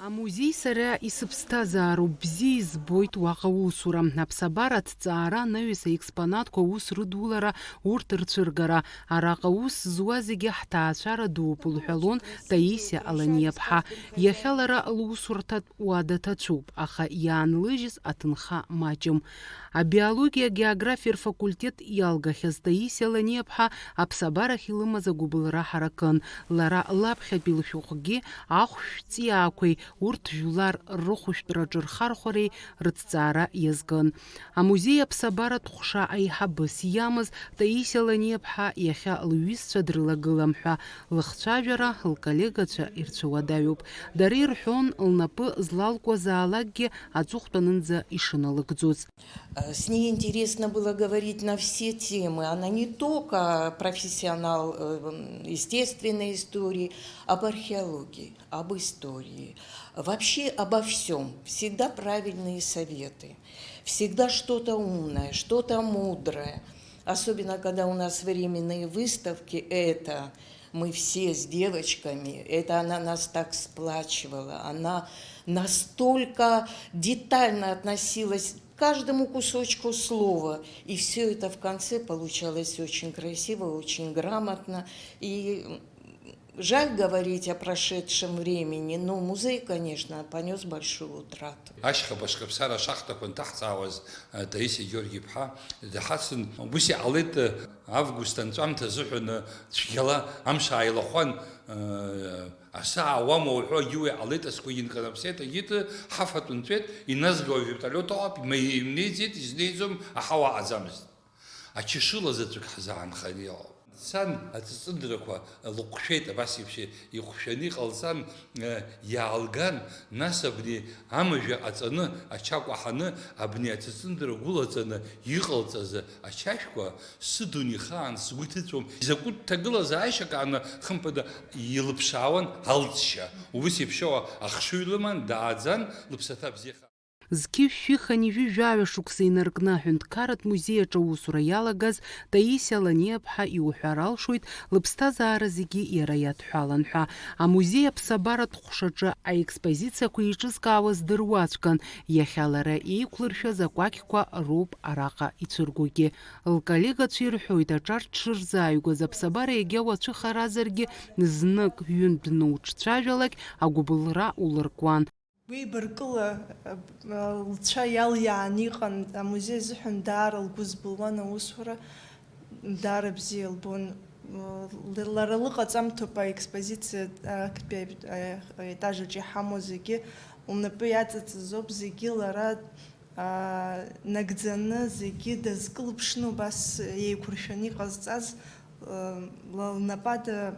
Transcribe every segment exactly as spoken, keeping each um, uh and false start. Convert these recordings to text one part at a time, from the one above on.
Амузеи сара исыԥсҭазаароуп, бзиа избоит уаҟа усура. Аԥсабара аҭҵаара, анаҩс аекспонатқәа аус рыдулара, урҭ рцәыргара. Араҟа аус зуа зегьы ҳҭаацәара дууп, лҳәалон Таисиа Аланиаԥҳа. Иахьа лара лусурҭатә уа даҭацәуп, аха иаанлыжьыз аҭынха маҷым. Абиологиа-географиа рфакультет иалгахьаз Таисиа Ланиаԥҳа аԥсабарахь илымаз агәыбылра ҳаракын. Лара лаԥхьатәи лшәҟәгьы ахәшә ҵиаақәеи урҭ жәлар рыхәшәтәраҿы рхархәареи рыҭҵаара иазкын. Амузеи аԥсабаратә ҟәша аиҳабыс иамаз Таисиа Ланиаԥҳа иахьа лҩызцәа дрылагылам ҳәа лыхцәажәара лколлегацәа ирцәыуадаҩуп. Дара ирҳәон, лнапы злалкуазаалакгьы аҵыхәтәанынӡа ишыналыгӡоз. Э, С ней интересно было говорить на все темы. Она не только профессионал э, м, естественной истории, об археологии, об истории, вообще обо всем. Всегда правильные советы, всегда что-то умное, что-то мудрое. Особенно, когда у нас временные выставки, это мы все с девочками, это она нас так сплачивала, она настолько детально относилась к каждому кусочку слова, и все это в конце получалось очень красиво, очень грамотно. И жаль говорить о прошедшем времени, но музей, конечно, понес большую утрату. Ашьха Башкаԥсара ашахтақәа анҭаҳҵаауаз, Таисиа Георги-иԥҳа даҳацын. Ус иҟалеит, август анҵәамҭа азыҳәан цәгьала амш ааилахәан, асы аауама уҳәо, агьы уи ҟалеит, асы инканаԥсеит, агьыты ҳафатә нҵәеит, иназгауа вертолиот ауп, имнеиӡеит, изнеиӡом, аҳауа аҟаӡамызт. Ачашыла заҵәык ҳзаанханы иҟоуп. Дцан, аҵыҵәындрақәа лыҟәшәеит, абас еиԥш иҟәшәаны иҟалҵан, иаалган, нас абни амажәа ҟаҵаны, ача кәаҳаны, абни аҵыҵындра гәылаҵаны иҟалҵаз ачашәқәа сыдун ихаан сгәы иҭыҵәом. Изакәытә ҭагылазаашьак ааны, хымԥада, илыԥшаауан алҵшьа. Убыс еиԥшьоу ахшыҩ лыман, дааӡан, лыԥсаҭа бзиахааит. Зқьышә шәиханижәи жәаҩа шықәса инаркны аҳәынҭқарратә музеи аҿы аусура иалагаз Таисиа Ланиаԥҳа иуҳәар алшоит, лыԥсҭазаара зегьы иара иадҳәалан ҳәа. Амузеи аԥсабаратә ҟәшаҿы аекспозициақәа еиҿызкаауа здыруаҵәҟьан, иахьа лара еиқәлыршәаз акәакьқәа роуп араҟа ицәыргогьы. Лколлегацәа ирҳәоит, аҿар дшырзааигәаз аԥсабара егьа уацәыхаразаргьы, знык-ҩынтә дноуҿцәажәалак агәыбылра улыркуан. Гәеибаркыла лцәа иалиааны иҟан амузеи азыҳәан, даара лгәы збылуан аусура, даара бзиа илбон. Лара лыҟаҵамҭоуп аекспозициа актәи аетаж аҿы иҳамоу зегьы лнапы иаҵаҵазоуп, зегьы лара нагӡаны, зегьы дазкылԥшны убас еиқәыршәаны иҟазҵаз, лнапада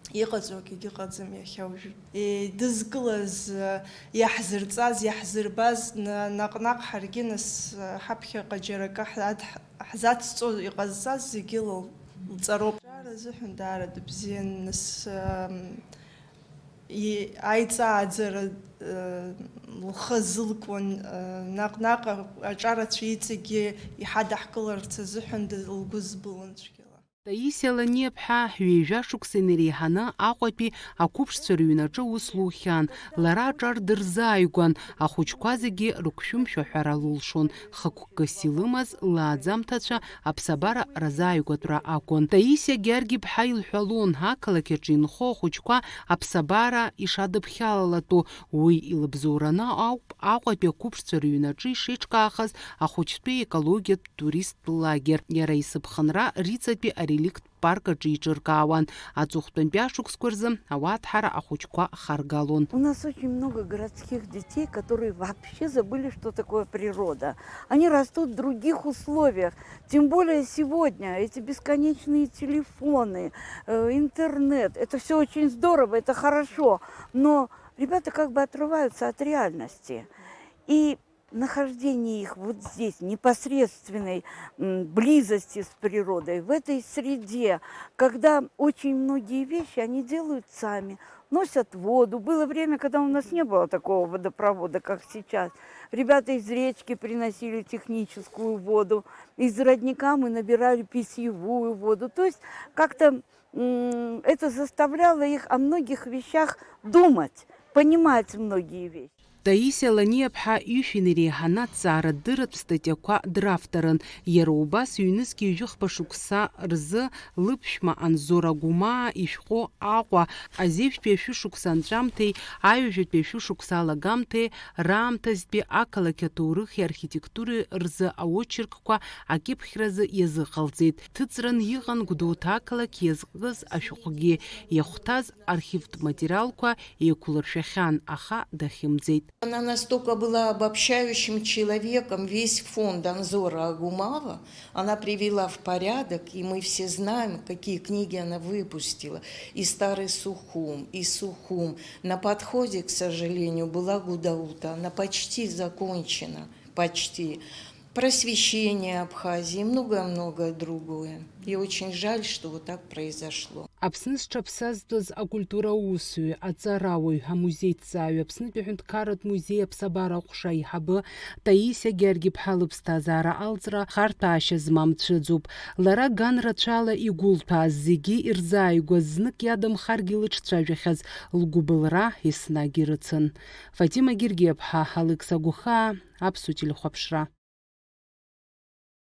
иҟаҵәогьы дыҟаӡам иахьа уажәы. Еидызкылаз, иаҳзырҵаз, иаҳзырбаз, наҟ-наҟ ҳаргьы нас ҳаԥхьаҟа џьара акы ҳзацҵо иҟазҵаз зегьы лҵароуп. Аҿар азыҳәан даара дыбзиан, нас аиҵааӡара лхы азылкуан, наҟ-наҟ аҿарацәа иҵегьы иҳадаҳкыларц азыҳәан лгәы збылон цәгьала. Таисиа Ланиаԥҳа ҩажәа шықәса инареиҳаны Аҟәатәи ақәыԥшцәа рыҩнаҿы аус лухьан. Лара аҿар дырзааигәан, ахәыҷқәа зегьы рыгәшәымшәа аҳәара лылшон. Хықәкыс илымаз лааӡамҭацәа аԥсабара разааигәатәра акәын. Таисиа Георги-иԥҳа илҳәалон, ақалақь аҿы инхо ахәыҷқәа аԥсабара ишадыԥхьалалатәу, уи илыбзоураны ауп Аҟәатәи ақәыԥшцәа рыҩнаҿы ишеиҿкаахаз ахәыҷтәи екологиатә туристтә лагер. Иара исыԥхынра Риҵатәи ареликттә парк аҿы еиҿыркаауан. Аҵыхәтәантәи ашықәсқәа рзы ауааҭҳара ахәыҷқәа харгалон. У нас очень много городских детей, которые вообще забыли, что такое природа. Они растут в других условиях. Тем более сегодня эти бесконечные телефоны, э, интернет. Это все очень здорово, это хорошо. Но ребята как бы отрываются от реальности. И нахождение их вот здесь, непосредственной близости с природой, в этой среде, когда очень многие вещи они делают сами, носят воду. Было время, когда у нас не было такого водопровода, как сейчас. Ребята из речки приносили техническую воду, из родника мы набирали питьевую воду. То есть как-то это заставляло их о многих вещах думать. Понимает многие вещи. Таисиа Ланиаԥҳа ишәи иареи иаҳаны аҭҵаарадырратә статиақәа дравторын. Иара убас ҩнызқьи ҩажәи хԥа шықәса рзы лыԥшәма Анзор Агәмаа ишәҟәы Аҟәа азеижәтәи ашәышықәса анҵәамҭеи аҩажәатәи ашәышықәса алагамҭеи раамҭазтәи ақалақь аҭоурыхи архитектуреи рзы аочеркқәа акьыԥхьразы иазыҟалҵеит. Ҭыҵран иҟан Гәдоуҭа ақалақь иазкыз ашәҟәгьы, иахәҭаз архивтә материалқәа еиқәлыршәахьан, аха дахьымӡеит. Она настолько была обобщающим человеком, весь фонд Анзора Агумава она привела в порядок, и мы все знаем, какие книги она выпустила. И Старый Сухум, и Сухум. На подходе, к сожалению, была Гудаута, она почти закончена, почти. Просвещение Абхазии, многое-многое другое. И очень жаль, что вот так произошло. Аԥсны зҽаԥсазтәыз акультура аусҩы, аҵарауаҩ, амузеиҭҵааҩ, Аԥснытәи аҳәынҭқарратә музеи аԥсабара аҟәша аиҳабы Таисиа Георги-ԥҳа лыԥсҭазаара алҵра харҭәаашьа змам цәыӡуп. Лара ган рацәала игәылҭәааз зегьы ирзааигәаз, знык иадамхаргьы илыҿцәажәахьаз лгәыбылра еснагь ирыцын. Фатима Гергиаԥҳа, Алекса Гәхаа, Аԥсуа телехәаԥшра.